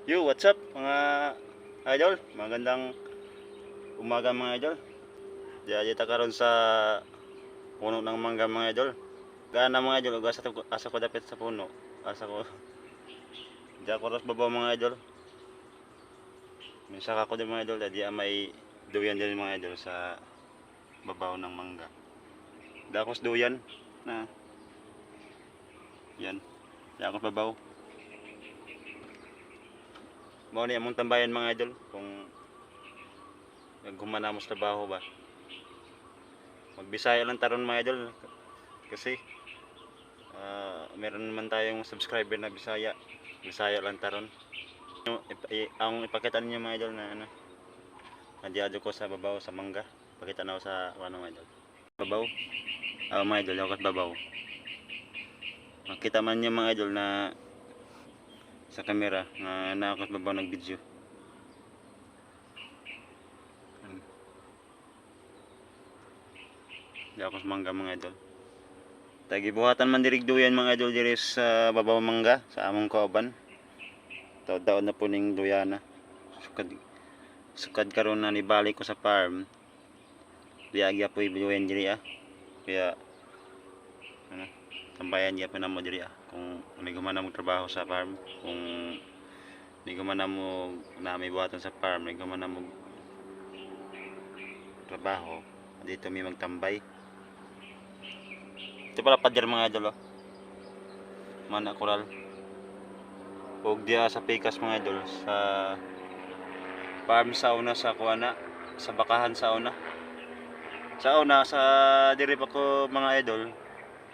Yo, what's up, mga idol? Magandang umaga, mga idol. Diya dito karon sa puno ng mangga, mga idol. Gana, mga idol, ug asa ko dapit sa puno. Asa ko. Diya ko ros babaw, mga idol. Minsan ako din, mga idol, diya may duyan din, mga idol, sa babaw ng mangga. Dakos duyan na. Yan. Diya ako babaw. Mao ni among tambayan, mga idol, kung naghuman mo sa trabaho ba. Magbisaya lang taron, mga idol, kasi meron naman tayong subscriber na Bisaya. Bisaya lang taron. Ang ipakita ninyo, mga idol, na ano, nandiado ko sa babaw sa mangga. Pakita na ako sa ano, mga idol. Babaw. Ah, mga idol, ako sa babaw. Makita man niyo, mga idol, na sa camera na na ako sa babaw ng video. Di ako sa mangga, mga idol. Tagibuhatan man dirig duyan, mga idol, diri sa babaw mangga sa among kauban. Taod-taod na po ning duyana. Sukad sukad karon na nibalik ko sa farm. Diya po duyan diri ah. Kaya ano, tambayan gyapon namo diri ah. Kung may gumana mo trabaho sa farm, kung may gumana mo na may buhaton sa farm, may gumana mo trabaho, dito may magtambay. Ito pala pader, mga idol, oh. Mana koral. Ug diya sa pikas, mga idol, sa farm sa una sa kuana, sa bakahan sa una. Sa una sa diri pa ko, mga idol,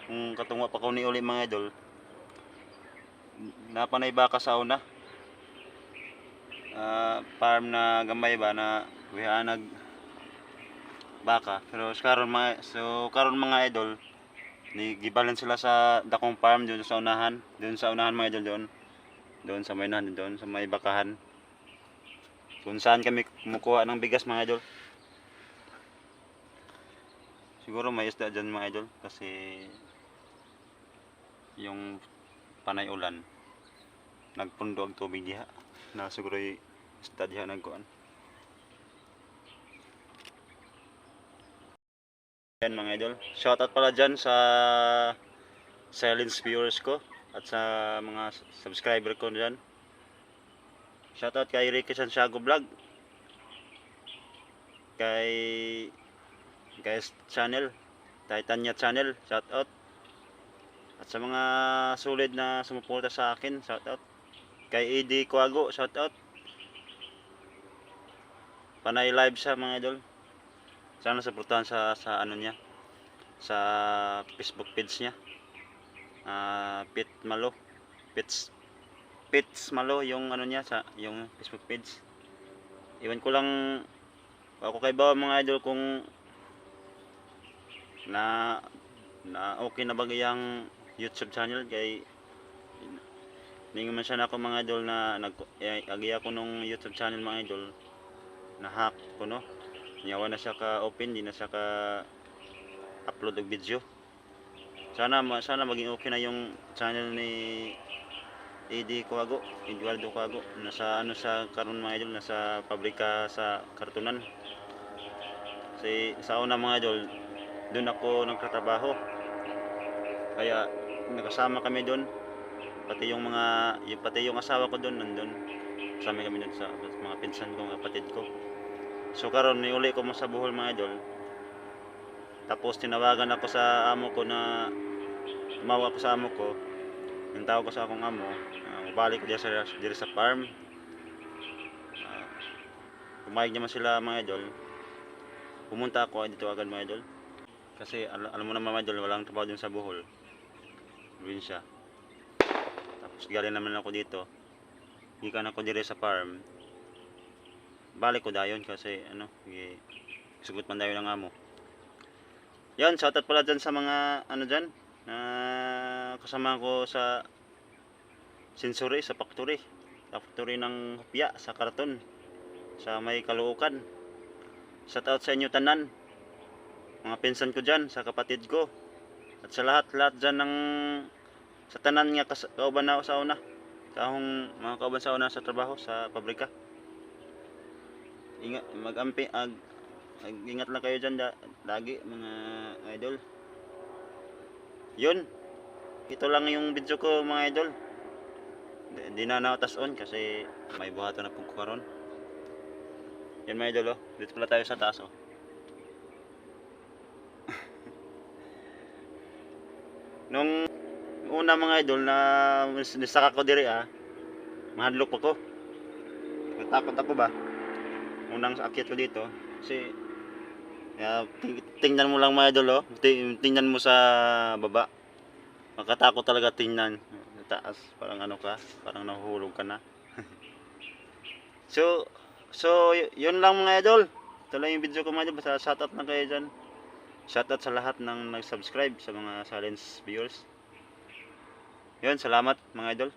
kung katungwa pa ko ni uli, mga idol, napanay baka sa una. Farm na gamay ba na wihanag baka, pero karon mga so karon, mga idol, ni gibalin sila sa dakong farm doon sa unahan, doon sa unahan, mga idol, doon doon sa may unahan, doon sa may bakahan kung saan kami kumukuha ng bigas, mga idol. Siguro may isda dyan, mga idol, kasi yung panay ulan nagpundo ang tubig diha na siguro isda diha nagkuan. Yan, mga idol, shoutout pala dyan sa silence viewers ko at sa mga subscriber ko dyan. Shoutout kay Ricky Santiago Vlog, kay guys channel, Titania channel, shoutout. At sa mga solid na sumuporta sa akin, shoutout. Kay Eddie Cuago, shoutout. Panay live siya, mga idol. Sana suportahan sa ano niya, sa Facebook page niya. Pit Malo. Pits Pits Malo yung ano niya sa yung Facebook page. Iwan ko lang ako kay ba, mga idol, kung na na okay na ba yung YouTube channel, kay ningon man siya na ako, mga idol, na nag agi ako nung YouTube channel, mga idol, na hack ko no. Nyawa na siya ka open, di na siya ka upload og video. Sana maging okay na yung channel ni Eddie Cuago, Eduardo Cuago. Nasa ano sa karon, mga idol, nasa pabrika sa kartunan. Kasi sa una, mga idol, doon ako nagtatrabaho. Kaya nakasama kami doon. Pati yung asawa ko doon nandun. Kasama kami doon sa mga pinsan ko, mga kapatid ko. So karon niuli ko mo sa Bohol, mga idol. Tapos tinawagan ako sa amo ko na tumawag ako sa amo ko. Yung tawag ko sa akong amo, balik ko diri sa farm. Pumayag naman sila, mga idol. Pumunta ako dito agad, mga idol. Kasi alam mo naman, mga idol, walang trabaho dun sa Bohol. Probinsya. Tapos galing naman ako dito. Gikan ako diri sa farm. Balik ko dayon kasi ano, sugot man dayon ang amo. Yan, shoutout pala dyan sa mga ano dyan na kasama ko sa sensory, sa factory. Sa factory ng hopya sa karton sa may Caloocan. Shoutout sa inyo tanan. Mga pinsan ko dyan, sa kapatid ko. At sa lahat-lahat dyan ng sa tanan nga kauban na ako sa una. Kahong mga kauban sa una sa trabaho sa pabrika. Ingat magampi ag, ag ingat lang kayo diyan lagi, mga idol. Yun. Ito lang yung video ko, mga idol. Di na natas-on kasi may buhaton na po ko karon. Yan, mga idol, oh. Dito pala tayo sa taas, oh. Nung una, mga idol, na nisaka ko diri, ah. Mahadlok pa ko. Natakot ako ba? Unang akyat ko dito kasi kaya, tingnan mo lang, mga idol, oh. Tingnan mo sa baba. Makatakot talaga tingnan. Sa taas, parang ano ka, parang nahuhulog ka na. So, yun lang, mga idol. Ito lang yung video ko, mga idol. Basta shoutout lang kayo dyan. Shoutout sa lahat ng nag-subscribe, sa mga silence viewers. Yun, salamat, mga idol.